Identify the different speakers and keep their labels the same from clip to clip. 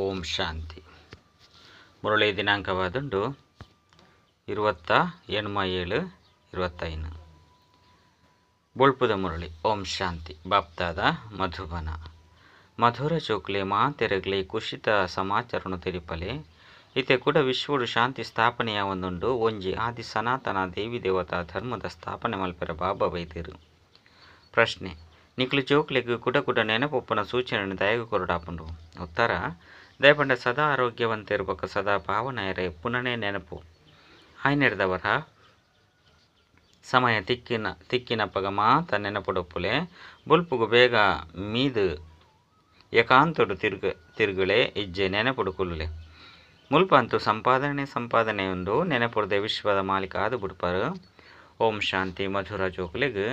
Speaker 1: ಓಂ ಶಾಂತಿ. ಮುರಳಿ ದಿನಾಂಕವಾದುಂಡು 28/7/25. ಬೊಳ್ಪುದ ಮುರಳಿ. ಓಂ ಶಾಂತಿ. ಬಾಪ್ತಾದ ಮಧುಬನ. ಮಧುರ ಚೋಕ್ಲೆ ಮಾತೆರಗ್ಲೆ ಕುಶಿತ ಸಮಾಚಾರನು ತೆರಿಪಲೆ. ಇತೆ ಕೂಡ ವಿಶ್ವಡು ಶಾಂತಿ ಸ್ಥಾಪನೆಯ ಒಂದುಂಡು. ಒಂಜಿ ಆದಿ ಸನಾತನ ದೇವಿ ದೇವತಾ ಧರ್ಮದ ಸ್ಥಾಪನೆ ಮಲ್ಪೆರ ಬಾಬಾ ವೈದ್ಯರು. ಪ್ರಶ್ನೆ: ನಿಕ್ಲು ಜೋಕ್ಲೆಗ್ ಕುಡ ಕುಡ ನೆನಪೊಪ್ಪನ ಸೂಚನೆ ದಯಗು ಕೊರಡಾಪುಂಡು? ಉತ್ತರ: ದಯಪಂಡ ಸದಾ ಆರೋಗ್ಯವಂತಿರ್ಬಕ ಸದಾ ಪಾವನಾಯರೆ ಪುನನೇ ನೆನಪು ಆಯ್ನೆರ್ದವರ ಸಮಯ ತಿಕ್ಕಿನ ತಿಕ್ಕಿನಪ್ಪಗ ಮಾತ ನೆನಪುಡೊಪ್ಪುಲೆ. ಬೊಲ್ಪುಗು ಬೇಗ ಮೀದು ಏಕಾಂತೊಡು ತಿರುಗುಳೆ ಇಜ್ಜೆ ನೆನಪುಡು ಕುಲ್ಲುಲೆ. ಮುಲ್ಪ ಅಂತೂ ಸಂಪಾದನೆ ಸಂಪಾದನೆ ಉಂಡು. ನೆನಪುಡ್ದೆ ವಿಶ್ವದ ಮಾಲೀಕ ಆದು ಬುಡ್ಪಾರು. ಓಂ ಶಾಂತಿ. ಮಧುರ ಜೋಕುಲೆಗ್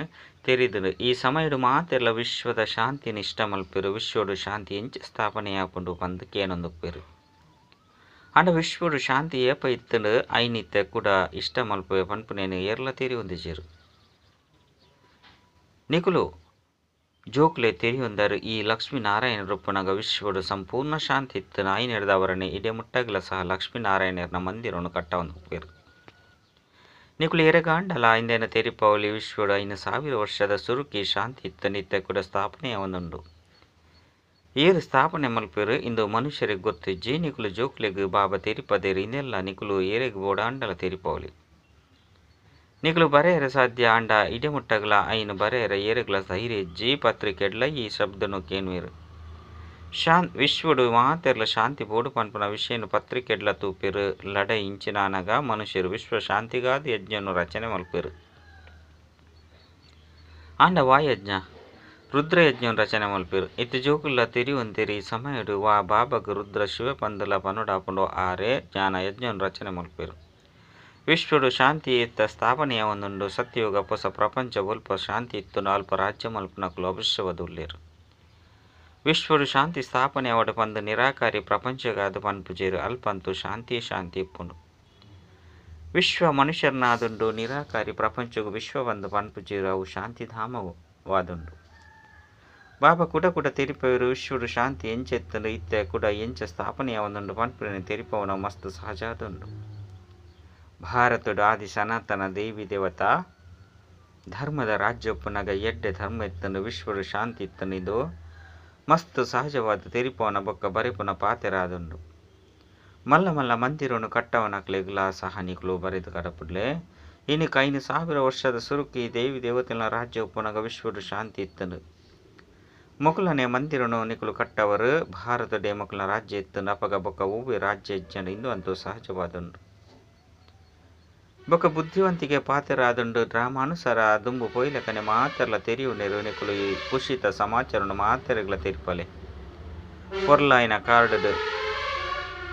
Speaker 1: ತೆರಿದು ಈ ಸಮಯಡು ಮಾತೆರ್ಲ ವಿಶ್ವದ ಶಾಂತಿನ ಇಷ್ಟ ಮಲ್ಪೆರು. ವಿಶ್ವಡು ಶಾಂತಿ ಎಂಚ ಸ್ಥಾಪನೆಯಾಪುಂಡು ಪಂದ್ ಕೇನೊಂದುಪ್ಪೆರು. ಆಂಡ ವಿಶ್ವಡು ಶಾಂತಿ ಏಪ ಇತ್ತುಂಡು ಐನಿತ್ತೆ ಕೂಡ ಇಷ್ಟ ಮಲ್ಪುವೆ ಪನ್ಪುನೇನು ಏರ್ಲ ತೆರಿಯೊಂದಿಜೆರು. ನಿಕುಲು ಜೋಕ್ಲೆ ತೆರಿಯೊಂದರು ಈ ಲಕ್ಷ್ಮೀನಾರಾಯಣ ರೂಪನಾಗ ವಿಶ್ವಡು ಸಂಪೂರ್ಣ ಶಾಂತಿ ಇತ್ತುಂಡು. ಐನೆರ್ದವರನೆ ಇಡೆ ಮುಟ್ಟಗ್ಲ ಸಹ ಲಕ್ಷ್ಮೀನಾರಾಯಣರ್ನ ಮಂದಿರನು ಕಟ್ಟವೊಂದುಪ್ಪೆರು. ನಿಕುಲು ಎರೆಗಾಂಡಲ ಇಂದೆನ ತೆರಿಪಾವಲಿ. ವಿಶ್ವಡು 5000 ವರ್ಷದ ಸುರುಕಿ ಶಾಂತಿ ಇತ್ತುಂಡು. ಇತ್ತೆ ಕೂಡ ಸ್ಥಾಪನೆಯಾವೊಂದುಂಡು. ಏರು ಸ್ಥಾಪನೆ ಮಲ್ಪೆರು ಇಂದು ಮನುಷ್ಯರಿಗೆ ಗೊತ್ತಿಜ್ಜಿ. ನಿಕುಲು ಜೋಕ್ಲೆಗ್ ಬಾಬಾ ತೆರಿಪದೇರು. ಇಂದೆಲ್ಲ ನಿಕುಲು ಏರೆಗ್ ಬೋಡಾಂಡಲ ತೆರಿಪಾವಲಿ. ನಿಕುಲು ಬರೆಯರೆ ಸಾಧ್ಯ ಆಂಡ ಇಡೆ ಮುಟ್ಟಗ್ಲ ಐನು ಬರೆಯರೆ ಏರೆಗ್ಲ ಧೈರ್ಯ ಇಜ್ಜಿ. ಪತ್ರಿಕೆಡ್ಲ ಈ ಶಬ್ದನು ಕೇನ್ವೆರು. ವಿಶ್ವಡು ಮಾತೆರ್ಲ ಶಾಂತಿ ಬೋಡು ಪನ್ಪುನ ವಿಷಯನು ಪತ್ರಿಕೆಡ್ಲ ತೂಪೆರು. ಲಡೈ ಇಂಚಿನಾನಗ ಮನುಷ್ಯರು ವಿಶ್ವ ಶಾಂತಿಗಾದ ಯಜ್ಞನು ರಚನೆ ಮಲ್ಪೆರು. ಆಂಡ ವಾ ಯಜ್ಞ? ರುದ್ರ ಯಜ್ಞನು ರಚನೆ ಮಲ್ಪೆರು. ಇತ್ತೆ ಜೋಕುಲ್ಲ ತೆರಿಯೊಂತೆರಿ ಸಮಯಡು ವಾ ಬಾಬಗ್ ರುದ್ರ ಶಿವ ಪಂದುಲ ಪನುಡಾಪುಂಡು ಆರೇ ಜ್ಞಾನ ಯಜ್ಞನು ರಚನೆ ಮಲ್ಪೆರು. ವಿಶ್ವಡು ಶಾಂತಿ ಇತ್ತ ಸ್ಥಾಪನೆಯ ಒಂದುಂಡು. ಸತ್ಯಯುಗ ಹೊಸ ಪ್ರಪಂಚ ಒಲ್ಪ ಶಾಂತಿ ಇತ್ತುಂಡು. ಅಲ್ಪ ರಾಜ್ಯ ಮಲ್ಪುನಕುಲು ಅವಶ್ಯವಾದುಲ್ಲೆರು. ವಿಶ್ವಡು ಶಾಂತಿ ಸ್ಥಾಪನೆ ಅವಡು ಪಂದು ನಿರಾಕಾರಿ ಪ್ರಪಂಚಗಾದ ಪನ್ಪುಜೆರು. ಅಲ್ಪಂತು ಶಾಂತಿ ಶಾಂತಿ ಇಪ್ಪುಂಡು. ವಿಶ್ವ ಮನುಷ್ಯರ್ನಾದುಂಡು. ನಿರಾಕಾರಿ ಪ್ರಪಂಚಗು ವಿಶ್ವ ಬಂದು ಪನ್ಪುಜೆರು. ಅವು ಶಾಂತಿಧಾಮವಾದುಂಡು. ಬಾಬಾ ಕುಡ ಕುಡ ತೆರಿಪವರು ವಿಶ್ವಡು ಶಾಂತಿ ಎಂಚೆತ್ತುಂಡು ಇತ್ತೆ ಕುಡ ಎಂಚ ಸ್ಥಾಪನೆಯ ಒಂದುಂಡು ಪನ್ಪುನೆ ತೆರಿಪವನ ಮಸ್ತ್ ಸಹಜಾದುಂಡು. ಭಾರತಡು ಆದಿ ಸನಾತನ ದೇವಿ ದೇವತಾ ಧರ್ಮದ ರಾಜ್ಯೊಪ್ಪುನಗ ಎಡ್ಡೆ ಧರ್ಮ ಇತ್ತುಂಡು. ವಿಶ್ವಡು ಶಾಂತಿ ಇತ್ತುಂಡು. ಇದು ಮಸ್ತ್ ಸಹಜವಾದ ತೆರಿಪವನ ಬೊಕ್ಕ ಬರೆಪುನ ಪಾತೆರಾದುಂಡು. ಮಲ್ಲ ಮಲ್ಲ ಮಂದಿರನು ಕಟ್ಟವನಕ್ಲೆಗ್ಲ ಸಹ ನಿಕುಲು ಬರೆದು ಕಡಪುಡ್ಲೆ. ಇನಿಕ್ 5000 ವರ್ಷದ ಸುರುಕಿ ದೇವಿ ದೇವತೆಲ ರಾಜ್ಯ ಉಪ್ಪುನಗ ವಿಶ್ವಡು ಶಾಂತಿ ಇತ್ತುಂಡು. ಮೊಕಲನೆ ಮಂದಿರನು ನಿಕುಲು ಕಟ್ಟವರು. ಭಾರತಡೆ ಮೊಕಲನ ರಾಜ್ಯ ಇತ್ತುಂಡು. ಅಪಗ ಬೊಕ್ಕ ಒವ್ವೆ ರಾಜ್ಯ ಇಜ್ಜಂಡು. ಇಂದು ಅಂತೂ ಸಹಜವಾದುಂಡು. ಬೊಕ್ಕ ಬುದ್ಧಿವಂತಿಕೆ ಪಾತೆರಾದುಂಡು. ಡ್ರಾಮಾನುಸಾರ ದುಂಬು ಪೊಯ್ಲೆಕನೆ ಮಾತೆರ್ಲ ತೆರಿಯುನೆರು. ನಿಕುಲು ಈ ಕುಶಿತ ಸಮಾಚಾರನು ಮಾತೆರೆಗ್ಲ ತೆರಿಪಲೆ. ಪೊರ್ಲಾಯಿನ ಕಾರ್ಡ್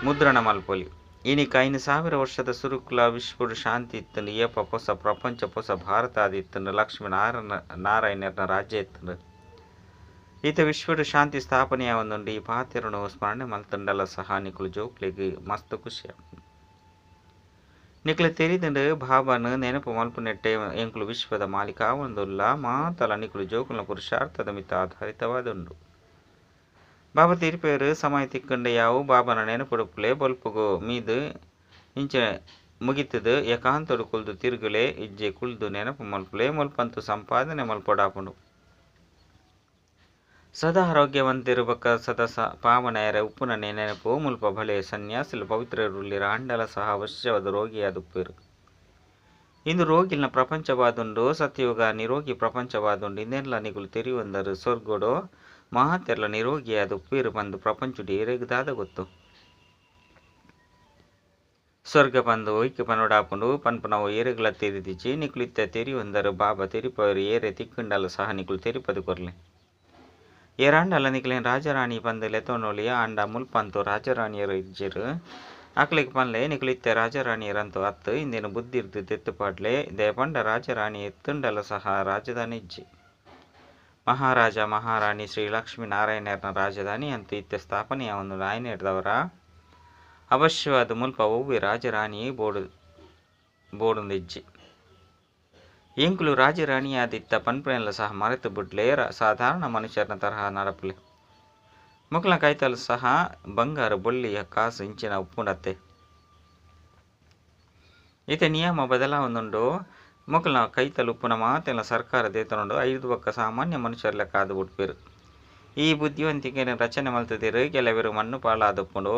Speaker 1: ಮುದ್ರಣ ಮಲ್ಪೊಲಿ. ಇನಿಕ್ 5000 ವರ್ಷದ ಸುರುಕುಲ ವಿಶ್ವಡು ಶಾಂತಿ ಇತ್ತುಂಡು. ಏಪ ಪೊಸ ಪ್ರಪಂಚ ಪೊಸ ಭಾರತ ಆದಿತ್ತುಂಡು. ಲಕ್ಷ್ಮೀ ನಾರಾಯಣರ್ನ ರಾಜ್ಯ ಇತ್ತುಂಡು. ಈತ ವಿಶ್ವಡು ಶಾಂತಿ ಸ್ಥಾಪನೆಯ ಒಂದುಂಡು. ಈ ಪಾತೆರನು ಸ್ಮರಣೆ ಮಲ್ತುಂಡಲ ಸಹ ನಿಕುಲು ಜೋಕ್ಲೆಗ್ ಮಸ್ತ್ ಖುಷಿ ಆಪುಂಡು. ನಿಕ್ಲೆ ತೆರಿದುಂಡು ಬಾಬಾನು ನೆನಪು ಮಲ್ಪುನೆಟ್ಟೆ ಎಂಕುಲು ವಿಶ್ವದ ಮಾಲೀಕ ಆವೊಂದುಲ್ಲ. ಮಾತಲ ನಿಕುಲು ಜೋಕುಲ್ನ ಪುರುಷಾರ್ಥದ ಮಿತ್ತ ಆಧಾರಿತವಾದುಂಡು. ಬಾಬಾ ತೀರ್ಪೇರು ಸಮಯ ತಿಕ್ಕಂಡ ಯಾವು ಬಾಬಾನ ನೆನಪುಡುಪ್ಪುಲೆ. ಬೊಲ್ಪುಗು ಮೀದು ಇಂಚ ಮುಗಿತದು ಏಕಾಂತೊಡು ಕುಲ್ದು ತಿರುಗುಲೆ ಇಜ್ಜೆ ಕುಲ್ದು ನೆನಪು ಮಲ್ಪುಲೆ. ಮುಲ್ಪಂತು ಸಂಪಾದನೆ ಮಲ್ಪೊಡಾಪುಂಡು. ಸದಾ ಆರೋಗ್ಯವಂತಿರು ಬೊಕ್ಕ ಸದಾ ಪಾವನಾಯರ ಉಪ್ಪುನನೆ ನೆನಪು. ಮುಲ್ಪ ಭಲೆ ಸನ್ಯಾಸಿಲು ಪವಿತ್ರರುಲ್ಲಿರ ಆಂಡಲ ಸಹ ಅವಶ್ಯವಾದ ರೋಗಿಯಾದುಪ್ಪೆರು. ಇಂದು ರೋಗಿಲ್ನ ಪ್ರಪಂಚವಾದುಂಡು. ಸತ್ಯಯುಗ ನಿರೋಗಿ ಪ್ರಪಂಚವಾದುಂಡು. ಇಂದೆಲ್ಲ ನಿಕುಲು ತೆರಿಯೊಂದರು. ಸ್ವರ್ಗಡು ಮಾತೆರ್ಲ ನಿರೋಗಿಯಾದುಪ್ಪೆರು ಪಂದು ಪ್ರಪಂಚಡು ಏರೆಗ್ ದಾದ ಗೊತ್ತು. ಸ್ವರ್ಗ ಪಂದು ಒಯ್ಕ್ ಪನೊಡಾಪುಂಡು ಪನ್ಪುನವು ಏರೆಗ್ಲ ತೆರಿದಿಜ್ಜಿ. ನಿಕುಲು ಇತ್ತೆ ತೆರಿಯೊಂದರು. ಬಾಬಾ ತೆರಿಪವರು. ಏರೆ ತಿಕ್ಕುಂಡಲ ಸಹ ನಿಕುಲು ತೆರಿಪದು ಕೊರ್ಲೆ. ಏರಾಂಡಲ ನಿಕ್ಲೆನ್ ರಾಜರಾಣಿ ಪಂದು ಲೆತೊನೊಲಿ. ಆಂಡ ಮುಲ್ಪಂತು ರಾಜರಾಣಿಯರು ಇಜ್ಜೆರು. ಅಕ್ಲೆಗ್ ಪನ್ಲೆ ನಿಕುಲು ಇತ್ತೆ ರಾಜರಾಣಿಯರಂತು ಅತ್ತ್. ಇಂದೆನ್ ಬುದ್ಧಿರ್ದ್ ದೆತ್ತ್ ಪಾಡ್ಲೆ. ದಯಪಂಡ ರಾಜರಾಣಿ ಇತ್ತುಂಡಲ ಸಹ ರಾಜಧಾನಿ ಇಜ್ಜಿ. ಮಹಾರಾಜ ಮಹಾರಾಣಿ ಶ್ರೀ ಲಕ್ಷ್ಮೀ ನಾರಾಯಣರ್ನ ರಾಜಧಾನಿ ಅಂತೂ ಇತ್ತೆ ಸ್ಥಾಪನೆಯಾವೊಂದುಂಡು. ಆಯ್ನೆರ್ದವರ ಅವಶ್ಯವಾದ ಮುಲ್ಪ ಒವ್ವೆ ರಾಜರಾಣಿ ಬೋಡುಂದಿಜ್ಜಿ. ಎಂಕುಲು ರಾಜರಾಣಿಯಾದಿತ್ತ ಪನ್ಪುನೆಲ್ಲ ಸಹ ಮರೆತು ಬುಡ್ಲೆ. ಸಾಧಾರಣ ಮನುಷ್ಯರ್ನ ತರಹ ನಡಪುಲೆ. ಮೊಕಲ್ನ ಕೈತಲ್ ಸಹ ಬಂಗಾರ ಬೊಳ್ಳಿಯ ಕಾಸು ಇಂಚಿನ ಉಪ್ಪುಂಡತ್ತೆ. ಇತ್ತೆ ನಿಯಮ ಬದಲಾವೊಂದುಂಡು. ಮೊಕಲ್ನ ಕೈತಲ್ ಉಪ್ಪುನ ಮಾತೆಲ್ಲ ಸರ್ಕಾರ ದೇತನುಂಡು. ಐದು ಬೊಕ್ಕ ಸಾಮಾನ್ಯ ಮನುಷ್ಯರ್ಲ ಕಾದು ಬುಡ್ಪೆರ್. ಈ ಬುದ್ಧಿವಂತಿಕೆನ್ ರಚನೆ ಮಲ್ತುದೆರ್. ಕೆಲವೆರ್ ಮಣ್ಣು ಪಾಲಾದುಪ್ಪುಂಡು,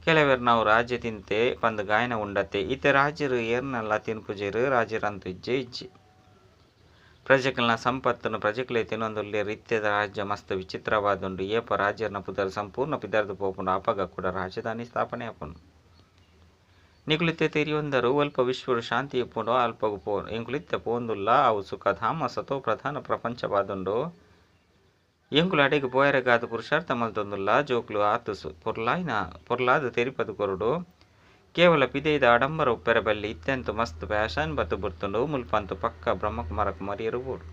Speaker 1: ಕೆಲವೆರ್ ನಾವು ರಾಜ್ಯ ತಿಂತೆ ಪಂದ್ ಗಾಯನ ಉಂಡತ್ತೆ. ಇತ್ತೆ ರಾಜರು ಏರ್ನಲ್ಲ ತಿನ್ಪುಜೆರ್. ರಾಜರಂತೂ ಇಜ್ಜೆ ಇಜ್ಜಿ. ಪ್ರಜೆಕಲ್ನ ಸಂಪತ್ತನ್ನು ಪ್ರಜೆಕುಲೇ ತಿನ್ನೊಂದುಲ್ಲೆರ್. ಇತ್ತೆದ ರಾಜ್ಯ ಮಸ್ತ್ ವಿಚಿತ್ರವಾದುಂಡು. ಏಪ ರಾಜೆರ್ನ ಪುದರ್ ಸಂಪೂರ್ಣ ಪಿದರ್ದ್ ಪೋಪುಂಡು ಅಪಗ ಕೂಡ ರಾಜಧಾನಿ ಸ್ಥಾಪನೆ ಆಪುಂಡು. ನಿಕುಲು ಇತ್ತೆ ತೆರಿಯೊಂದರು ಒಲ್ಪ ವಿಶ್ವಡು ಶಾಂತಿ ಇಪ್ಪುಂಡು ಅಲ್ಪಗ್ ಪೋ ಎಂಕುಲು ಇತ್ತೆ ಪೋಂದುಲ್ಲ. ಅವು ಸುಖಧಾಮ ಸತೋ ಪ್ರಧಾನ ಪ್ರಪಂಚವಾದುಂಡು. ಎಂಕುಲು ಅಡೆಗ್ ಪೋಯೆರೆಗಾದ್ ಪುರುಷಾರ್ಥ ಮಲ್ತೊಂದುಲ್ಲ. ಜೋಕುಲು ಆತ್ ಪೊರ್ಲಾಯಿನ ಪೊರ್ಲಾದ್ ತೆರಿಪದು ಕೊರೊಡು. ಕೇವಲ ಪಿದೈದ ಆಡಂಬರ ಉಪ್ಪೆರೆ ಬಲ್ಲಿ. ಇತ್ತೆಂತು ಮಸ್ತ್ ಫ್ಯಾಷನ್ ಬತ್ತು ಬುಡ್ತುಂಡು. ಮುಲ್ಪಂತು ಪಕ್ಕ ಬ್ರಹ್ಮಕುಮಾರ ಕುಮಾರಿಯರು ಬೋಡು.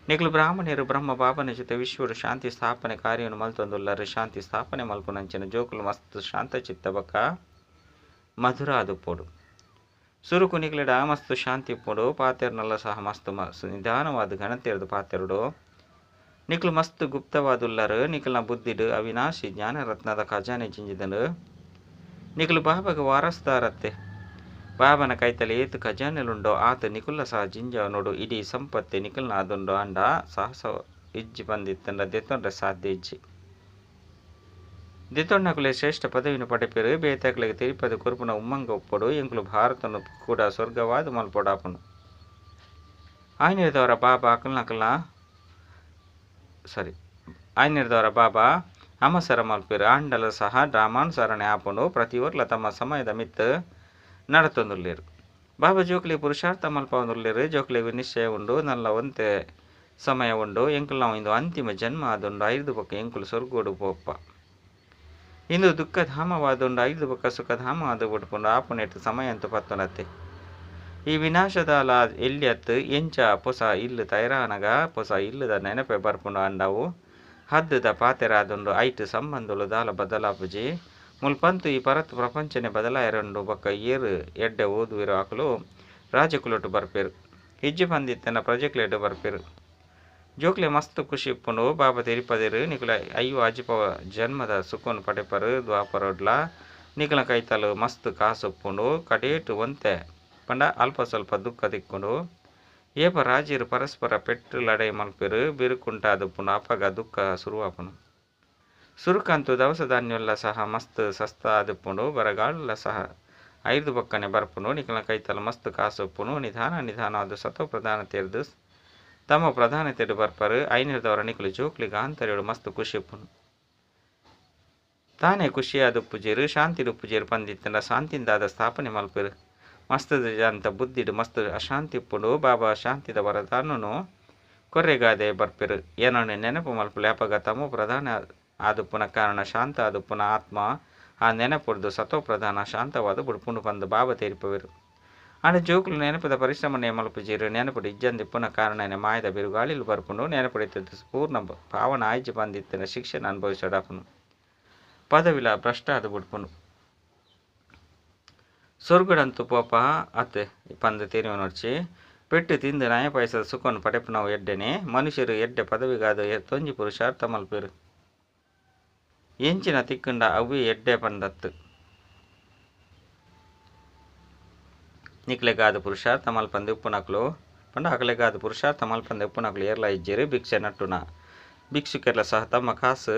Speaker 1: ನಿಕುಲು ಬ್ರಾಹ್ಮಣರು ಬ್ರಹ್ಮ ಬಾಬನ ಜೊತೆ ವಿಶ್ವಡು ಶಾಂತಿ ಸ್ಥಾಪನೆ ಕಾರ್ಯವನ್ನು ಮಲ್ತೊಂದುಲ್ಲರು. ಶಾಂತಿ ಸ್ಥಾಪನೆ ಮಲ್ಪುನಂಚಿನ ಜೋಕುಲು ಮಸ್ತ್ ಶಾಂತ ಚಿತ್ತ ಬೊಕ್ಕ ಮಧುರ ಆದುಪ್ಪೊಡು. ಸುರುಕು ನಿಕ್ಲೆಡ ಮಸ್ತ್ ಶಾಂತಿ ಇಪ್ಪುಂಡು. ಪಾತೆರ್ನಲ್ಲ ಸಹ ಮಸ್ತ್ ನಿಧಾನವಾದ ಘನತೆರ್ದ್ ಪಾತೆರೊಡು. ನಿಕುಲು ಮಸ್ತ್ ಗುಪ್ತವಾದುಲ್ಲರು. ನಿಕಲ್ನ ಬುದ್ಧಿಡ್ ಅವಿನಾಶಿ ಜ್ಞಾನರತ್ನದ ಖಜಾನೆ ಜಿಂಜಿದಂಡು. ನಿಕುಲು ಬಾಬಾಗ ವಾರಸ್ದಾರತ್ತೆ. ಬಾಬನ ಕೈತಲ್ ಏತ್ ಖಜಾನೆಲುಂಡೋ ಆತ್ ನಿಕುಲ್ಲ ಸಹ ಜಿಂಜ ನೋಡು. ಇಡೀ ಸಂಪತ್ತೆ ನಿಕಲ್ನ ಆದುಂಡು. ಆಂಡ ಸಾಹಸ ಇಜ್ಜಿ ಪಂದಿತ್ತಂಡ ದೆತ್ತೊಂಡ್ರೆ ಸಾಧ್ಯ ಇಜ್ಜಿ. ದೆತ್ತೊಂಡಕುಲೆ ಶ್ರೇಷ್ಠ ಪದವಿನ ಪಡೆಪೆರು. ಬೇತಕ್ಲೆಗ್ ತೆರಿಪದು ಕೊರ್ಪುನ ಉಮ್ಮಂಗ ಉಪ್ಪೊಡು. ಎಂಕುಲು ಭಾರತನು ಕೂಡ ಸ್ವರ್ಗವಾದ ಮಲ್ಪೊಡಾಪುಂಡು. ಆಯ್ನಿರ್ದವರ ಬಾಬಾ ಅಕಲ್ನಕಲ್ನ ಸಾರಿ ಆಯ್ನಿರ್ದವರ ಬಾಬಾ ಅಮಸರ ಮಲ್ಪೆರು. ಆಂಡಲ ಸಹ ಡ್ರಾಮಾನುಸರಣೆ ಆಪುಂಡು. ಪ್ರತಿಯೊರ್ಲ ತಮ್ಮ ಸಮಯದ ಮಿತ್ತ್ ನಡತೊಂದುಲ್ಲೆರ್. ಬಾಬಾ ಜೋಕ್ಲೆ ಪುರುಷಾರ್ಥ ಮಲ್ಪವೊಂದುಲ್ಲೆರ್. ಜೋಕ್ಲೆಗ್ ನಿಶ್ಚಯ ಉಂಡು. ನಲ್ಲ ಒಂತೆ ಸಮಯ ಉಂಡು. ಎಂಕುಲು ನಾವು ಇಂದು ಅಂತಿಮ ಜನ್ಮ ಆದುಂಡು. ಐದು ಬೊಕ್ಕ ಎಂಕುಲು ಸ್ವರ್ಗೋಡು ಪೋಪ. ಇಂದು ದುಃಖಧಾಮವಾದುಂಡು. ಐದು ಬೊಕ್ಕ ಸುಖಧಾಮ ಆದು ಬುಡ್ಪುಂಡು. ಆಪುನೆಟ್ ಸಮಯ ಅಂತೂ ಪತ್ತುನತ್ತೆ. ಈ ವಿನಾಶದಾಲ ಎಲ್ಯತ್ ಎಂಚ ಪೊಸ ಇಲ್ಲು ತಯಾರಾನಗ ಪೊಸ ಇಲ್ಲುದ ನೆನಪೆ ಬರ್ಪುಂಡು. ಅಂಡವು ಹದ್ದುದ ಪಾತೆರಾದುಂಡು. ಐಟ್ ಸಂಬಂಧಲು ದಾಲ ಬದಲಾಪುಜಿ. ಮುಲ್ಪಂತು ಈ ಪರತ್ ಪ್ರಪಂಚನೆ ಬದಲಾಯರುಂಡು. ಬೊಕ್ಕ ಏರು ಎಡ್ಡೆ ಓದುವೆರು ಅಕುಲು ರಾಜಕುಲೊಟು ಬರ್ಪೆರು. ಇಜ್ಜಿ ಪಂದಿತ್ತನ ಪ್ರಜೆಕ್ಲೆಡ್ ಬರ್ಪೆರು. ಜೋಕ್ಲೆ ಮಸ್ತ್ ಖುಷಿ ಇಪ್ಪುಂಡು. ಬಾಬಾ ತೆರಿಪದೆರು ನಿಕುಲ ಅಯ್ಯೋ ಅಜಿಪ ಜನ್ಮದ ಸುಖವನ್ನು ಪಡೆಪರು. ದ್ವಾಪರೊಡ್ಲ ನಿಕಲ ಕೈತಲು ಮಸ್ತ್ ಕಾಸು ಉಪ್ಪುಂಡು. ಕಡೇಟು ಒಂತೆ ಪಂಡ ಅಲ್ಪ ಸ್ವಲ್ಪ ದುಃಖ ತಿಕ್ಕುಂಡು. ಏಪ ರಾಜರು ಪರಸ್ಪರ ಪೆಟ್ಟು ಲಡೈ ಮಲ್ಪೆರು. ಬಿರುಕುಂಟಾದುಪ್ಪುಂಡು. ಅಪಗ ದುಃಖ ಸುರುವಾಪುಂಡು. ಸುರುಕಂತು ದವಸ ಧಾನ್ಯಲ್ಲ ಸಹ ಮಸ್ತ್ ಸಸ್ತ ಆದುಪ್ಪುಂಡು. ಬರಗಾಲಲ್ಲ ಸಹ ಐದು ಬೊಕ್ಕನೆ ಬರ್ಪುಂಡು. ನಿಕಲ ಕೈತಲು ಮಸ್ತ್ ಕಾಸು ಉಪ್ಪುಂಡು. ನಿಧಾನ ನಿಧಾನ ಅದು ಸತೋ ಪ್ರಧಾನ ತೆರೆದು ತಮ್ಮ ಪ್ರಧಾನತೆಡು ಬರ್ಪರು. ಐನಿರ್ದವರ ನಿಕುಲು ಜೋಕ್ಲಿಗ್ ಆಂತರ್ಯಡು ಮಸ್ತ್ ಖುಷಿ ಉಪ್ಪುಂಡು. ತಾನೇ ಖುಷಿಯಾದ ಉಪ್ಪುಜೆರು ಶಾಂತಿಡ್ ಉಪ್ಪುಜೆರು ಪಂದಿತ್ತಂಡ ಶಾಂತಿಂದಾದ ಸ್ಥಾಪನೆ ಮಲ್ಪೆರು. ಮಸ್ತ್ ಅಂತ ಬುದ್ಧಿಡ್ ಮಸ್ತ್ ಅಶಾಂತಿ ಉಪ್ಪುಂಡು. ಬಾಬಾ ಶಾಂತಿದ ವರದಾನನು ಕೊರ್ರೆಗಾದೆ ಬರ್ಪೆರು. ಏನನ್ನು ನೆನಪು ಮಲ್ಪುಲೆ. ಅಪಗ ತಮ್ಮ ಪ್ರಧಾನ ಆದುಪ್ಪುನ ಕಾರಣ ಶಾಂತ ಆದುಪ್ಪುನ ಆತ್ಮ ಆ ನೆನಪುಡ್ದು ಸತೋ ಪ್ರಧಾನ ಶಾಂತವಾದ ಬುಡ್ಪುಂಡು ಪಂದು ಬಾಬಾ ತೆರಿಪವೆರು. ಆಂಡ ಜೋಕುಲು ನೆನಪದ ಪರಿಶ್ರಮನೆ ಮಲ್ಪುಜೆರು. ನೆನಪುಡು ಇಜ್ಜಂದಿಪ್ಪುನ ಕಾರಣನೆ ಮಾಯದ ಬಿರುಗಾಳಿಲು ಬರ್ಪುಂಡು. ನೆನಪುಡಿತದ್ದು ಪೂರ್ಣ ಪಾವನ ಆಯ್ಜಿ ಬಂದಿತ್ತಿನ ಶಿಕ್ಷಣ ಅನುಭವಿಸೋಡಾಪುಂಡು. ಪದವಿಲ ಭ್ರಷ್ಟ ಆದು ಬುಡ್ಪುಂಡು. ಸ್ವರ್ಗಡಂತು ಪೋಪ ಅತ್ತೆ ಪಂದು ತೆರಿವನೊಡ್ಚಿ. ಪೆಟ್ಟು ತಿಂದು ನಯ ಪೈಸದ ಸುಖವನ್ನು ಪಡೆಪುನವು ಎಡ್ಡೆನೆ. ಮನುಷ್ಯರು ಎಡ್ಡೆ ಪದವಿಗಾದ ತೊಂಜಿ ಪುರುಷಾರ್ಥ ಮಲ್ಪೆರು. ಎಂಚಿನ ತಿಕ್ಕುಂಡ ಅವ್ವೇ ಎಡ್ಡೆ ಪಂದತ್ತು. ನಿಕ್ಲೆಗಾದ ಪುರುಷಾರ್ಥ ಮಲ್ಪಂದು ಉಪ್ಪುನಕ್ಲು ಪಂಡ ಅಕಲೆಗಾದ ಪುರುಷಾರ್ಥ ಮಲ್ಪಂದು ಉಪ್ಪುನಕ್ಲು ಏರ್ಲ ಇಜ್ಜೆರು. ಭಿಕ್ಷೆ ನಟ್ಟುನ ಭಿಕ್ಷುಕೆರ್ಲ ಸಹ ತಮ್ಮ ಕಾಸು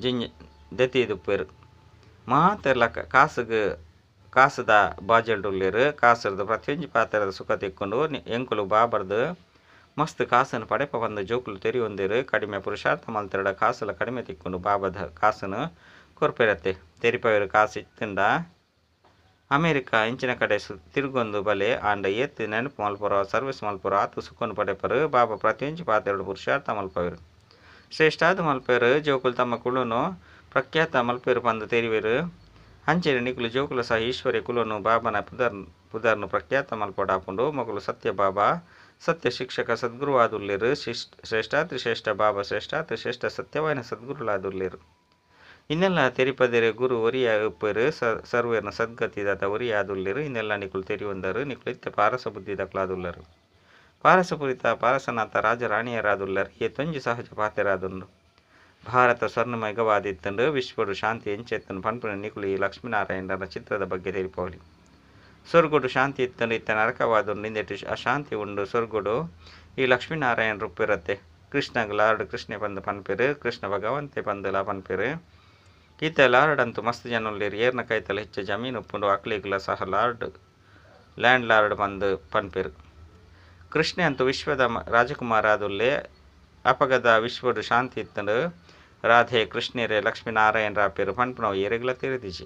Speaker 1: ಜಿಂಜ ದೆತ್ತಿದುಪ್ಪೆರು. ಮಾತೆರ್ಲ ಕಾಸುಗು ಕಾಸುದ ಬಾಜಲ್ಡುಲ್ಲೆರು. ಕಾಸುರ್ದು ಪ್ರತಿಯೊಂಜಿ ಪಾತ್ರದ ಸುಖ ತಿಕ್ಕೊಂಡು ಎಂಕುಲು ಬಾಬರ್ದು ಮಸ್ತ್ ಕಾಸನ್ನು ಪಡೆಪ ಬಂದು ಜೋಕುಲು ತೆರಿಯೊಂದೆರು. ಕಡಿಮೆ ಪುರುಷಾರ್ಥ ಮಲ್ತೆರಡ ಕಾಸುಲ ಕಡಿಮೆ ತಿಕ್ಕೊಂಡು ಬಾಬದ ಕಾಸನ್ನು ಕೊರ್ಪೆರತ್ತೆ. ತೆರಿಪವೆರು ಕಾಸು ಇತ್ತಂಡ ಅಮೇರಿಕಾ ಇಂಚಿನ ಕಡೆ ತಿರುಗೊಂದು ಬಲೆ ಆಂಡ ಏತ್ ನೆನಪು ಮಲ್ಪುರ ಸರ್ವಿಸ್ ಮಲ್ಪುರ ಆತು ಸುಖವನ್ನು ಪಡೆಪರು. ಬಾಬಾ ಪ್ರತಿಯೊಂಜಿ ಪಾತ್ರೆಡು ಪುರುಷಾರ್ಥ ಮಲ್ಪವೆರು. ಶ್ರೇಷ್ಠಾದ ಮಲ್ಪೆರು. ಜೋಕುಲು ತಮ್ಮ ಕುಲನು ಪ್ರಖ್ಯಾತ ಮಲ್ಪೆರು ಪಂದು ತೆರಿವೆರು. ಅಂಚೆನೆ ನಿಕುಲು ಜೋಕುಲು ಸಹ ಈಶ್ವರಿ ಕುಲನು ಬಾಬನ ಪುದರ್ನು ಪ್ರಖ್ಯಾತ ಮಲ್ಪೊಡಾಪುಂಡು. ಮೊಕುಲು ಸತ್ಯ ಬಾಬಾ ಸತ್ಯ ಶಿಕ್ಷಕ ಸದ್ಗುರುವಾದುಲ್ಲೆರು. ಶ್ರೇಷ್ಠಾತಿ ಶ್ರೇಷ್ಠ ಬಾಬಾ ಶ್ರೇಷ್ಠಾತಿ ಶ್ರೇಷ್ಠ ಸತ್ಯವಾಯಿನ ಸದ್ಗುರುಲಾದುಲ್ಲೆರು. ಇನ್ನೆಲ್ಲ ತೆರಿಪದೆರೆ ಗುರು ಒರಿಯ ಉಪ್ಪೆರು. ಸರ್ವೇರ್ನ ಸದ್ಗತಿದಾತ ಒರಿಯಾದುಲ್ಲೆರು. ಇನ್ನೆಲ್ಲ ನಿಕುಲು ತೆರಿಯೊಂದರು. ನಿಕುಲು ಇತ್ತೆ ಪಾರಸ ಬುದ್ಧಿದಕ್ಲಾದುಲ್ಲರು. ಪಾರಸಪುರಿತ ಪಾರಸನಾಥ ರಾಜರಾಣಿಯರಾದುಲ್ಲರು. ಏತೊಂಜಿ ಸಹಜ ಪಾತೆರಾದುಂಡು. ಭಾರತ ಸ್ವರ್ಣಮಯವಾದಿತ್ತಂಡು ವಿಶ್ವಡು ಶಾಂತಿ ಎಂಚೆತ್ತನು ಪನ್ಪುನ ನಿಕುಲು ಈ ಲಕ್ಷ್ಮೀನಾರಾಯಣನ ಚಿತ್ರದ ಬಗ್ಗೆ ತೆರಿಪೋಲಿ. ಸ್ವರ್ಗಡು ಶಾಂತಿ ಇತ್ತಂಡು ಇತ್ತ ನರಕವಾದುಂಡು ಇಂದೆಟ್ ಅಶಾಂತಿ ಉಂಡು. ಸ್ವರ್ಗಡು ಈ ಲಕ್ಷ್ಮೀನಾರಾಯಣ ರೂಪಿರತ್ತೆ. ಕೃಷ್ಣಗ್ ಲಾರ್ಡ್ ಕೃಷ್ಣೆ ಪಂದ್ ಪನ್ಪೆರು, ಕೃಷ್ಣ ಭಗವಂತೆ ಪಂದುಲ ಪನ್ಪೆರು. ಇತ್ತ ಲಾರ್ಡ್ ಅಂತೂ ಮಸ್ತ್ ಜನ ಉಲ್ಲೆರ್. ಏರ್ನ ಕೈತಲ್ ಹೆಚ್ಚ ಜಮೀನು ಉಪ್ಪುಂಡು ಅಕ್ಲೆಗ್ಲ ಸಹ ಲಾರ್ಡ್ ಲ್ಯಾಂಡ್ ಲಾರ್ಡ್ ಪಂದ್ ಪನ್ಪೆರು. ಕೃಷ್ಣೆ ಅಂತೂ ವಿಶ್ವದ ರಾಜಕುಮಾರ ಆದುಲ್ಲೆ. ಅಪಗದ ವಿಶ್ವಡು ಶಾಂತಿ ಇತ್ತಂಡು. ರಾಧೆ ಕೃಷ್ಣೆರೆ ಲಕ್ಷ್ಮೀನಾರಾಯಣ ರಾಪೆರು ಪನ್ಪುನವು ಏರೆಗ್ಲ ತೆರಿದಿಜಿ.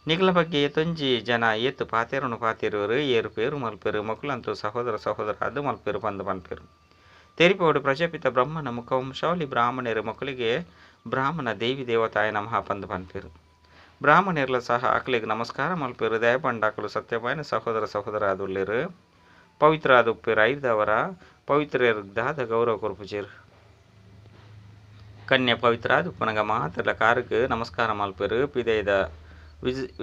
Speaker 1: ನಿಕಲ ಬಗ್ಗೆ ಏತೊಂಜಿ ಜನ ಏತು ಪಾತೆರನು ಪಾತೆರುವರು, ಏರು ಪೇರು ಮಲ್ಪೆರು, ಮೊಕುಲಂತೂ ಸಹೋದರ ಸಹೋದರ ಅದು ಮಲ್ಪೆರು ಪಂದ್ ಪನ್ಪೆರು. ತೆರಿಪೋಡು ಪ್ರಜಾಪಿತ ಬ್ರಹ್ಮನ ಮುಖವಂಶಾವಳಿ ಬ್ರಾಹ್ಮಣರು ಮೊಕಲಿಗೆ ಬ್ರಾಹ್ಮಣ ದೇವಿ ದೇವತಾಯ ನಮಃ ಪಂದ್ ಪನ್ಪೆರು. ಬ್ರಾಹ್ಮಣರ್ಲ ಸಹ ಅಕ್ಲೆಗ್ ನಮಸ್ಕಾರ ಮಲ್ಪೆರು. ದಯಪಂಡಾಕಲು ಸತ್ಯವಾಯನ ಸಹೋದರ ಸಹೋದರ ಆದುಲ್ಲೆರು. ಪವಿತ್ರ ಆದುಪ್ಪೆರು. ಐದವರ ಪವಿತ್ರರು ದಾದ ಗೌರವ ಕೊರ್ಪುಜೆರು. ಕನ್ಯೆ ಪವಿತ್ರ ಆದುಪ್ಪನಗ ಮಾತ್ರಲ ಕಾರುಗ್ ನಮಸ್ಕಾರ ಮಲ್ಪೆರು. ಪಿದೈದ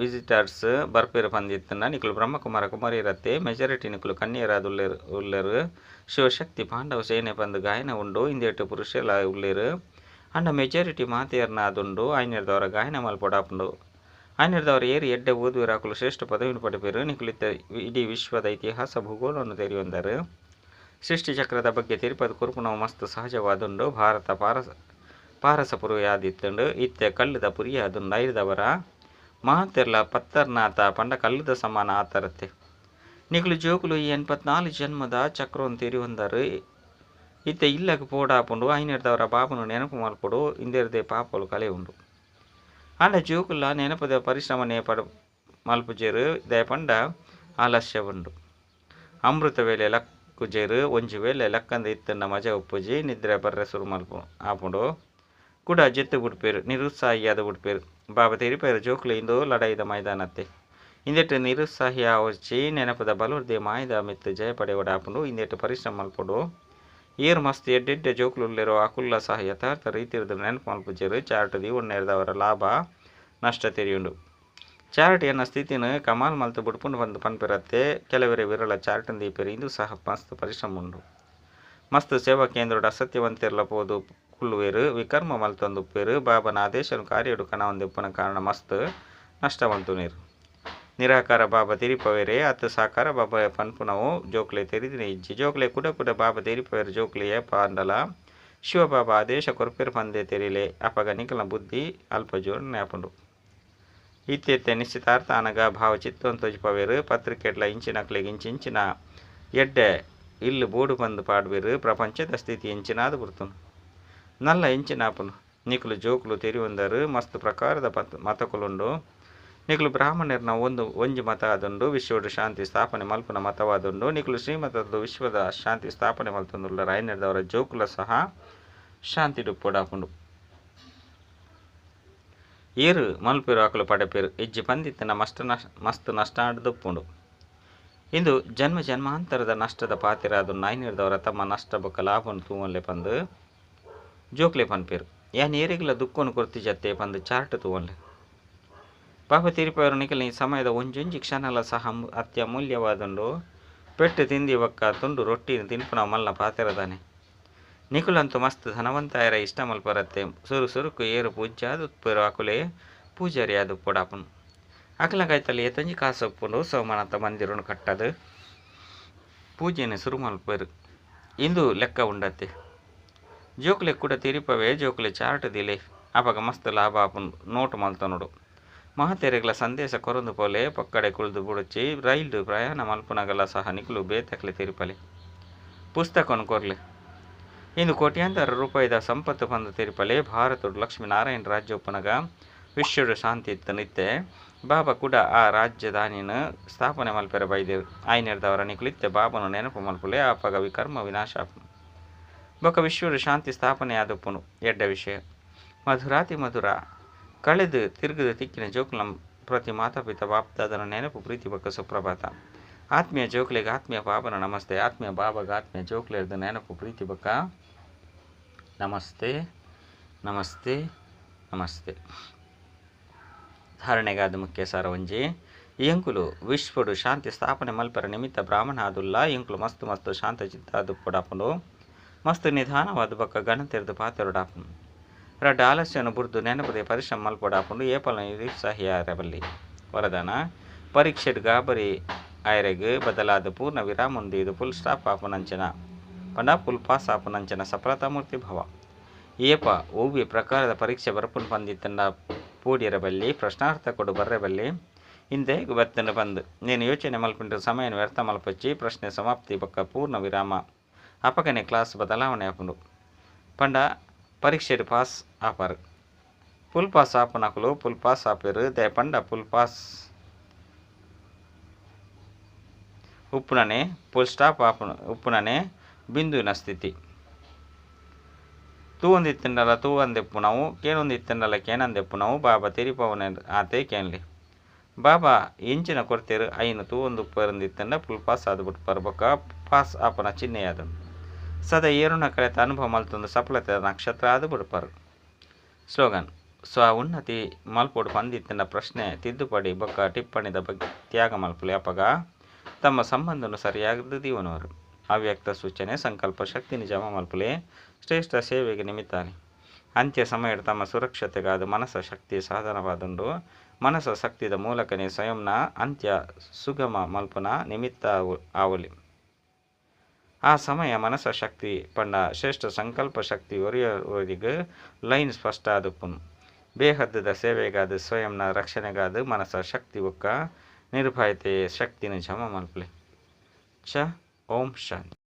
Speaker 1: ವಿಸಿಟರ್ಸ್ ಬರ್ಪೆರು ಪಂದಿತ್ತಂಡ ನಿಕುಲು ಬ್ರಹ್ಮಕುಮಾರ ಕುಮಾರಿಯರತ್ತೆ. ಮೆಜಾರಿಟಿ ನಿಕುಲು ಕನ್ಯೆಯರಾದುಲ್ಲೆರು ಉಲ್ಲೆರು. ಶಿವಶಕ್ತಿ ಪಾಂಡವ ಸೇನೆ ಪಂದ್ ಗಾಯನ ಉಂಡು. ಇಂದೆಟ್ ಪುರುಷೆಲ ಉಲ್ಲೆರು. ಅಂಡ ಮೆಜಾರಿಟಿ ಮಾತೆಯರ್ನ ಆದುಂಡು. ಐನೆರ್ದವರ ಗಾಯನ ಮಲ್ಪೊಡಾಪುಂಡು. ಐನೆರ್ದವರ ಏರು ಎಡ್ಡೆ ಓದುವೆರು ಅಕುಲು ಶ್ರೇಷ್ಠ ಪದವಿನ ಪಡೆಪೆರು. ನಿಕುಲು ಇತ್ತ ಇಡೀ ವಿಶ್ವದ ಇತಿಹಾಸ ಭೂಗೋಳವನ್ನು ತೆರಿಯೊಂದರು. ಸೃಷ್ಟಿ ಚಕ್ರದ ಬಗ್ಗೆ ತೆರಿಪದ ಕೊರ್ಪುನವು ಮಸ್ತ್ ಸಹಜವಾದುಂಡು. ಭಾರತ ಪಾರಸಪುರಿಯಾದಿತ್ತಂಡು ಇತ್ತೆ ಕಲ್ಲುದ ಪುರಿಯಾದುಂಡು. ಐರ್ದವರ ಮಾತೆರ್ಲ ಪತ್ತರ್ನಾಥ ಪಂಡ ಕಲ್ಲುದ ಸಮಾನ ಆತರತ್ತೆ. ನಿಕುಲು ಜೋಕುಲು ಈ 84 ಜನ್ಮದ ಚಕ್ರವನ್ನು ತೆರಿಯೊಂದರು. ಇತ್ತೆ ಇಲ್ಲಗ್ ಪೋಡಾಪುಂಡು. ಐನೆರ್ದವರ ಬಾಬುನು ನೆನಪು ಮಲ್ಪೊಡು. ಇಂದೆರ್ದೆ ಪಾಪಲು ಕಲೆ ಉಂಡು. ಆಂಡ ಜೋಕುಲ ನೆನಪದ ಪರಿಶ್ರಮನೆ ಪಡ ಮಲ್ಪುಜೆರು. ದಯಪಂಡ ಆಲಸ್ಯ ಉಂಡು. ಅಮೃತ ವೇಳೆ ಲಕ್ಕುಜೆರು. ಒಂಜಿ ವೇಳೆ ಲಕ್ಕಂದ ಇತ್ತಂಡ ಮಜಾ ಉಪ್ಪುಜಿ. ನಿದ್ರೆ ಬರ್ರೆ ಸುರು ಮಲ್ಪು ಆಪುಂಡು. ಕೂಡ ಜೆತ್ತು ಬಿಡ್ಪೇರು. ನಿರುತ್ಸಾಹಿಯಾದ ಬಿಡ್ಪೇರು. ಬಾಬಾ ತೆರಿಪೇರು ಜೋಕುಲು ಇಂದು ಲಡಾಯಿದ ಮೈದಾನತ್ತೆ. ಇಂದೆಟ್ ನಿರುತ್ಸಾಹಿ ಆವೊಚ್ಚಿ ನೆನಪದ ಬಲುರ್ದೆ ಮಾಯದ ಮಿತ್ತು ಜಯ ಪಡೆವಡಾಪುಂಡು. ಇಂದೆಟ್ ಪರಿಶ್ರಮ ಮಲ್ಪೊಡು. ಏರು ಮಸ್ತ್ ಎಡ್ಡೆಡ್ಡೆ ಜೋಕುಲು ಉಲ್ಲೆರೋ ಅಕುಲ್ಲ ಸಹ ಯಥಾರ್ಥ ರೀತಿರ್ದ್ ನೆನಪು ಮಲ್ಪುಜೆರು. ಚಾರ್ಟ್ ದೀವೊನ್ನೆರ್ದವರ ಲಾಭ ನಷ್ಟ ತೆರಿಯುಂಡು. ಚಾರ್ಟ್ ಎನ್ನ ಸ್ಥಿತಿನ ಕಮಾಲ್ ಮಲ್ತು ಬುಡ್ಪುಂಡು ಪಂದ್ ಪನ್ಪೆರತ್ತೆ. ಕೆಲವರೆ ವಿರಳ ಚಾರ್ಟ್ ದೀಪೆರು. ಇಂದು ಸಹ ಮಸ್ತ್ ಪರಿಶ್ರಮ ಉಂಡು. ಮಸ್ತ್ ಸೇವಾ ಕೇಂದ್ರಡ್ ಅಸತ್ಯವಂತೆರ್ಲ ಪೋದು ಕುಲ್ಲುವೆರು. ವಿಕರ್ಮ ಮಲ್ತೊಂದುಪ್ಪೆರು. ಬಾಬನ ಆದೇಶನು ಕಾರ್ಯಡು ಕಣವೊಂದಿಪ್ಪುನ ಕಾರಣ ಮಸ್ತ್ ನಷ್ಟ ಮಲ್ತುನೇರು. ನಿರಾಕಾರ ಬಾಬಾ ತೆರಿಪವೆರೆ ಅತ್ ಸಾಕಾರ ಬಾಬಾ ಪನ್ಪುನವು ಜೋಕ್ಲೆ ತೆರಿದಿನ ಇಜ್ಜಿ. ಜೋಕ್ಲೆ ಕುಡ ಕುಡ ಬಾಬಾ ತೆರಿಪವೆರು. ಜೋಕ್ಲೆ ಏಪ ಅಂಡಲ ಶಿವಬಾಬಾ ಆದೇಶ ಕೊರ್ಪೆರು ಪಂದೆ ತೆರಿಲೆ. ಅಪಗ ನಿಕಲ್ನ ಬುದ್ಧಿ ಅಲ್ಪ ಜೋಡಣೆ ಆಪುಂಡು. ಇತ್ತೆತ್ತೆ ನಿಶ್ಚಿತಾರ್ಥ ಅನಗ ಭಾವಚಿತ್ವನ್ ತೋಜಿಪವೆರು. ಪತ್ರಿಕೆಡ್ಲ ಇಂಚಿನಕ್ಲೆಗ್ ಇಂಚಿಂಚಿನ ಎಡ್ಡೆ ಇಲ್ಲು ಬೋಡು ಪಂದ್ ಪಾಡ್ವೆರು. ಪ್ರಪಂಚದ ಸ್ಥಿತಿ ಎಂಚಿನಾದ ಬುರ್ತುಂಡು. ನಲ್ಲ ಎಂಚಿನಾಪುಂಡು. ನಿಕುಲು ಜೋಕುಲು ತೆರಿಯೊಂದರು. ಮಸ್ತ್ ಪ್ರಕಾರದ ಮತಕುಲುಂಡು. ನಿಕುಲು ಬ್ರಾಹ್ಮಣರ್ನ ಒಂಜಿ ಮತ ಆದುಂಡು. ವಿಶ್ವಡು ಶಾಂತಿ ಸ್ಥಾಪನೆ ಮಲ್ಪುನ ಮತವಾದುಂಡು. ನಿಕುಲು ಶ್ರೀಮತದ ವಿಶ್ವದ ಶಾಂತಿ ಸ್ಥಾಪನೆ ಮಲ್ತೊಂದುಲ್ಲರು. ಐನೆರ್ದವರ ಜೋಕುಲ ಸಹ ಶಾಂತಿ ಪೊಡಾಪುಂಡು. ಏರು ಮಲ್ಪೆರು ಅಕುಲು ಪಡೆಪೆರು. ಇಜ್ಜಿ ಪಂದಿತ್ತನ ಮಸ್ತ್ ನಷ್ಟ ಆಡ್ದುಪ್ಪುಂಡು. ಇಂದು ಜನ್ಮ ಜನ್ಮಾಂತರದ ನಷ್ಟದ ಪಾತಿರಾದು ಐನೆರ್ದವರ ತಮ್ಮ ನಷ್ಟ ಬೊಕ್ಕ ಲಾಭನು ತೂವೊನ್ಲೆ ಪಂದ್ ಜೋಕ್ಲೆ ಪನ್ಪೆರು. ಯಾನ್ ಏರೆಗ್ಲ ದುಕ್ಕೊನು ಕೊರ್ತಿಜತ್ತೆ ಪಂದ್ ಚಾರ್ಟ್ ತೂವೊನ್ಲೆ. ಪಾಪ ತೀರ್ಪವರು ನಿಕಲ್ನ ಈ ಸಮಯದ ಒಂಜೊಂಜಿ ಕ್ಷಣಲ ಸಹ ಅತ್ಯಮೂಲ್ಯವಾದುಂಡು. ಪೆಟ್ಟು ತಿಂದಿ ಬೊಕ್ಕ ತುಂಡು ರೊಟ್ಟಿ ತಿನ್ಪುನ ಮಲ್ಲ ಪಾತೆರದಾನೆ. ನಿಕುಲಂತೂ ಮಸ್ತ್ ಧನವಂತಾಯರ ಇಷ್ಟ ಮಲ್ಪರತ್ತೆ. ಸುರು ಸುರುಕು ಏರು ಪೂಜ್ಯಾದುಪ್ಪೆರು ಅಕುಲೆ ಪೂಜಾರಿ ಆದುಪ್ಪೊಡಾಪುಂಡು. ಅಕಲ್ನ ಕೈತಲ್ ಏತೊಂಜಿ ಕಾಸು ಉಪ್ಪುಂಡು. ಸೋಮನಾಥ ಮಂದಿರನು ಕಟ್ಟದು ಪೂಜೆನೆ ಸುರು ಮಲ್ಪೆರು. ಇಂದು ಲೆಕ್ಕ ಉಂಡತ್ತೆ. ಜೋಕ್ಲೆ ಕೂಡ ತೆರಿಪವೆ. ಜೋಕ್ಲೆ ಚಾರ್ಟ್ ದಿಲೆ ಅಪಗ ಮಸ್ತ್ ಲಾಭ ಆಪುಂಡು. ನೋಟು ಮಲ್ತೊನೊಡು. ಮಹಾತೆರೆಗ್ಲ ಸಂದೇಶ ಕೊರೊಂದು ಪೋಲೆ. ಪೊಕ್ಕಡೆ ಕುಲ್ದು ಬುಡೊಚ್ಚಿ. ರೈಲು ಪ್ರಯಾಣ ಮಲ್ಪುನಗಲ ಸಹ ನಿಕುಲು ಬೇತಕ್ಲೆ ತೆರಿಪಲೆ. ಪುಸ್ತಕನು ಕೊರ್ಲೆ. ಇಂದು ಕೋಟ್ಯಾಂತರ ರೂಪಾಯಿದ ಸಂಪತ್ತು ಪಂದ್ ತೆರಿಪಲೆ. ಭಾರತಡು ಲಕ್ಷ್ಮೀನಾರಾಯಣ ರಾಜ್ಯ ಉಪ್ಪುನಗ ವಿಶ್ವಡು ಶಾಂತಿ ಇತ್ತು ನಿತ್ತೆ. ಬಾಬಾ ಕೂಡ ಆ ರಾಜ್ಯಧಾನಿನ ಸ್ಥಾಪನೆ ಮಲ್ಪೆರೆ ಬೈದೆರು. ಐನೆರ್ದವರ ನಿಕುಲು ಇತ್ತೆ ಬಾಬನು ನೆನಪು ಮಲ್ಪುಲೆ. ಅಪಗ ವಿಕರ್ಮ ವಿನಾಶ ಆಪುಂಡು. ಬೊಕ್ಕ ವಿಶ್ವಡು ಶಾಂತಿ ಸ್ಥಾಪನೆ ಆದುಪ್ಪುಂಡು. ಎಡ್ಡೆ ವಿಷಯ. ಮಧುರಾತಿ ಮಧುರ ಕಳೆದು ತಿರುಗದು ತಿಕ್ಕಿನ ಜೋಕುಲ ಪ್ರತಿ ಮಾತಾಪಿತ ಬಾಪ್ದಾದನ ನೆನಪು ಪ್ರೀತಿ ಬೊಕ್ಕ ಸುಪ್ರಭಾತ. ಆತ್ಮೀಯ ಜೋಕ್ಲೆಗ್ ಆತ್ಮೀಯ ಬಾಬನ ನಮಸ್ತೆ. ಆತ್ಮೀಯ ಬಾಬಾಗ ಆತ್ಮೀಯ ಜೋಕ್ಲೆರ್ದ ನೆನಪು ಪ್ರೀತಿ ಬೊಕ್ಕ ನಮಸ್ತೆ ನಮಸ್ತೆ ನಮಸ್ತೆ. ಧಾರಣೆಗಾದ ಮುಖ್ಯ ಸಾರ ಒಂಜಿ. ಎಂಕುಲು ವಿಶ್ವಡು ಶಾಂತಿ ಸ್ಥಾಪನೆ ಮಲ್ಪರ ನಿಮಿತ್ತ ಬ್ರಾಹ್ಮಣ ಆದುಲ್ಲ. ಎಂಕುಲು ಮಸ್ತ್ ಮಸ್ತ್ ಶಾಂತ ಚಿತ್ತ ಆದುಪ್ಪೊಡಾಪುಂಡು. ಮಸ್ತ್ ನಿಧಾನವಾದ ಬೊಕ್ಕ ಗಣತೆರ್ದು ಪಾತೆರೊಡಾಪುಂಡು. ರಡ್ಡ್ ಆಲಸ್ಯೊನು ಬುಡ್ದು ನೆನಪುದ ಪರಿಶ್ರಮ ಮಲ್ಪೊಡಾಪುಂಡು ಏಪಲ ನಿರುತ್ಸಾಹಿ ಆಯೆರೆ ಬಲ್ಲಿ. ವರದಾನ, ಪರೀಕ್ಷೆಡ್ ಗಾಬರಿ ಆಯೆರೆಗ್ ಬದಲಾದ್ ಪೂರ್ಣ ವಿರಾಮನ್ ದೀದ್ ಫುಲ್ ಸ್ಟಾಪ್ ಆಪುನಂಚಿನ ಪಂಡ ಫುಲ್ ಪಾಸ್ ಆಪುನಂಚಿನ ಸಫಲತಾಮೂರ್ತಿ ಭವ. ಏಪ ಒವ್ವೆ ಪ್ರಕಾರದ ಪರೀಕ್ಷೆ ಬರ್ಪುಂಡು ಪಂದಿತ್ತುಂಡ ಪೋಡ್ಯೆರೆ ಬಲ್ಲಿ, ಪ್ರಶ್ನಾರ್ಥಕಡ್ ಬರ್ರೆ ಬಲ್ಲಿ. ಇಂದ್ ದಾಯೆಗ್ ಬತ್ತ್ಂಡ್ ಪಂದ್ ನೇನ್ ಯೋಚನೆ ಮಲ್ಪುನೆಟ್ ಸಮಯನ್ ವ್ಯರ್ಥ ಮಲ್ಪೊಚ್ಚಿ ಪ್ರಶ್ನೆ ಸಮಾಪ್ತಿ ಬೊಕ್ಕ ಪೂರ್ಣ ವಿರಾಮ ಅಪಗನೆ ಕ್ಲಾಸ್ ಬದಲಾವಣೆ ಆಪುಂಡು ಪಂಡ ಪರೀಕ್ಷೆಡ್ ಪಾಸ್ ಆಪರ್. ಫುಲ್ ಪಾಸ್ ಆಪುನಕುಲು ಫುಲ್ ಪಾಸ್ ಆಪೆರ್ ದಾಯೆ ಪಂಡ ಫುಲ್ ಪಾಸ್ ಉಪ್ಪುನನೆ ಫುಲ್ ಸ್ಟಾಪ್ ಆಪುನ ಉಪ್ಪುನನೆ ಬಿಂದುವಿನ ಸ್ಥಿತಿ. ತೂವೊಂದಿತ್ತ್ಂಡಲ ತೂವಂದೆಪ್ಪುನವು, ಕೇನೊಂದಿತ್ತ್ಂಡಲ ಕೇನಂದೆಪ್ಪುನವು ಬಾಬಾ ತೆರಿಪಾವುನ ಆತೇ ಕೇನ್ಲೆ. ಬಾಬಾ ಎಂಚಿನ ಕೊರ್ತೆರ್ ಐನ್ ತೂವೊಂದುಪ್ಪೆರ್ಂದಿತ್ತ್ಂಡ ಫುಲ್ ಪಾಸ್ ಆದ್ ಬುಡ್ಪರ್ ಬೊಕ್ಕ ಪಾಸ್ ಆಪುನ ಚಿಹ್ನೆಯಾದುಂಡು. ಸದಾ ಏರುನ ಕಲೆತ ಅನುಭವ ಮಲ್ತೊಂದು ಸಫಲತೆದ ನಕ್ಷತ್ರ ಆದ್ ಬುಡ್ಪರ್. ಸ್ಲೋಗನ್, ಸ್ವ ಉನ್ನತಿ ಮಲ್ಪೊಡು ಪಂದಿತ್ತ್ಂಡ ಪ್ರಶ್ನೆ, ತಿದ್ದುಪಡಿ ಬೊಕ್ಕ ಟಿಪ್ಪಣಿದ ಬಗ್ಗೆ ತ್ಯಾಗ ಮಲ್ಪುಲೆ ಅಪಗ ತಮ್ಮ ಸಂಬಂಧನ್ ಸರಿಯಾದ್ ದೀವೊನುವರ್. ಅವ್ಯಕ್ತ ಸೂಚನೆ, ಸಂಕಲ್ಪ ಶಕ್ತಿನ್ ಜಮಾ ಮಲ್ಪುಲೆ ಶ್ರೇಷ್ಠ ಸೇವೆಗ್ ನಿಮಿತ್ತ ಆಲೆ. ಅಂತ್ಯ ಸಮಯಡ್ ತಮ್ಮ ಸುರಕ್ಷತೆಗಾದ್ ಮನಸ ಶಕ್ತಿ ಸಾಧನವಾದುಂಡು. ಮನಸ ಶಕ್ತಿದ ಮೂಲಕನೇ ಸ್ವಯಂನ ಅಂತ್ಯ ಸುಗಮ ಮಲ್ಪುನ ನಿಮಿತ್ತ ಆವೊಲಿ. ಆ ಸಮಯ ಮನಸ ಶಕ್ತಿ ಪಂಡ ಶ್ರೇಷ್ಠ ಸಂಕಲ್ಪ ಶಕ್ತಿ ಒರಿಯೊರಿಯಗ್ ಲೈನ್ ಸ್ಪಷ್ಟ ಆದುಪ್ಪುಂಡು. ಬೇಹದ್ದುದ ಸೇವೆಗಾದ್ ಸ್ವಯಂನ ರಕ್ಷಣೆಗಾದ್ ಮನಸ ಶಕ್ತಿ ಬೊಕ್ಕ ನಿರ್ಭಯತೆ ಶಕ್ತಿನ್ ಜಮಾ ಮಲ್ಪುಲೆ. ಚ ಓಂ ಶಾಂತಿ.